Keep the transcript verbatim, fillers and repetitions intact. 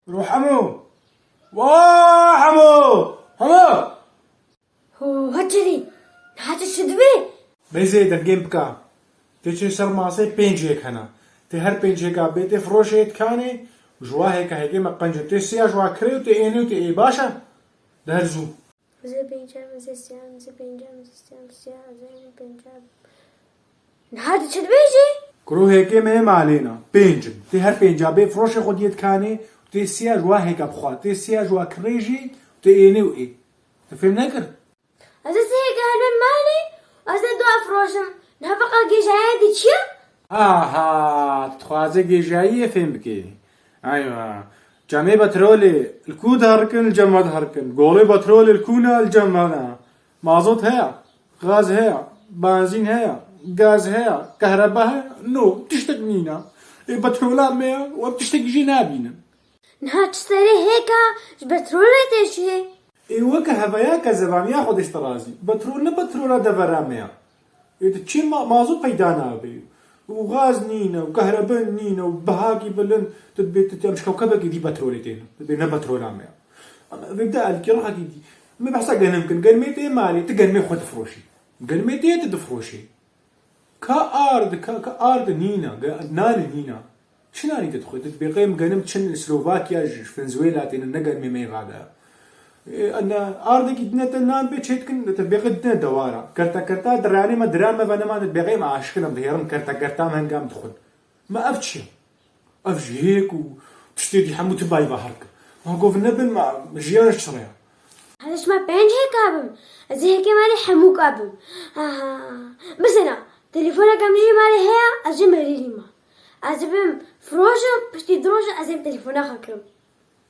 Ro Hemo! Wa Hemo! Hemo! Ho, Hecerî, niha tu çi dibê? Bêzê dengên bika. Tê çê ser masê pênc hêk hene. Tê her pênc hêka bê tê firoşê dikanê, ji wa hêka hêkê me qenc in. Tê siya ji wa kirê û tê ênê û tê ê baş e. De her zû. Ez ê pêncem, ez ê siyam, ez ê pêncem, ez ê siyam, siya, ez ê pêncem. Niha tu çi dibêjî? Kuro hêkê me yê malê ne. Pênc in. Tê her pênca bê firoşê xwediyê dikanê, tê siya ji wa hêka bixwa, tê siya ji wa kirê jî, tê ênê û ê. Te fêm nekir? Ez ê sê hêka herbêm malê, ez ê dua firoşim. Niha beqa gêjayê dî çi ye? Aha, tu dixwazê gêjayiyê fêm bikê. Eywa. Cemê petrolê li ku diherikin, li cem me diherikin. Golê petrolê li ku ne, li cem me ne. Mazot heye, gaz heye, benzîn heye, gaz heye, kehreba heye. No, tiştek nîne. Ê petrola me ye û em tiştekî jî nabînin. Niha tu serê hêka ji petrolê tê çi ye? Ê weke heveya kezebaniya Xwedê ji te razî. Petrol ne petrola devera me ya. Ê tu çi ma-, mazot peyda nabe. Û gaz nîne, û kehrebe nîne, û bihakî bilind, tu dibê tu em ji kewkebekî dî petrolê têne. Tu dibê ne petrola me ya. Em vê de elkî rixekî dî. Me behsa genim kin. Gerimê tê malê, tu gerimê xwe difiroşî. Gerimê tê tu difiroşî. Ka ard, ka, ka ard nîna, ga-, nanê nîna. Çi nanî te dixwe? Tu dibê qey em genim çin Slovakya ji Venezuela tênin, ne gerimê me yê rade. E, ne, ardekî dine te nan bê çê dikin, te bê qey dine dewara. Kerta kerta diranê me, diran me ve neman, te bê qey em aşikin em dihêrin kerta kerta me hingam dixwin. Me ev çi ye? Ev jî hêk û tiştê dî hemû tu bayî ve her kir. Ma gov nebin, ma jiyan ji çi re ya? Ez ê ji me pênc hêka bim. Ez ê hêkê malê hemûka bim. Aha. Mesela, telefoneka min jî malê heye, ez jê merîrî me. Ez ê bim firoşim, piştî du rojan ez ê bi telefona xwe kirim.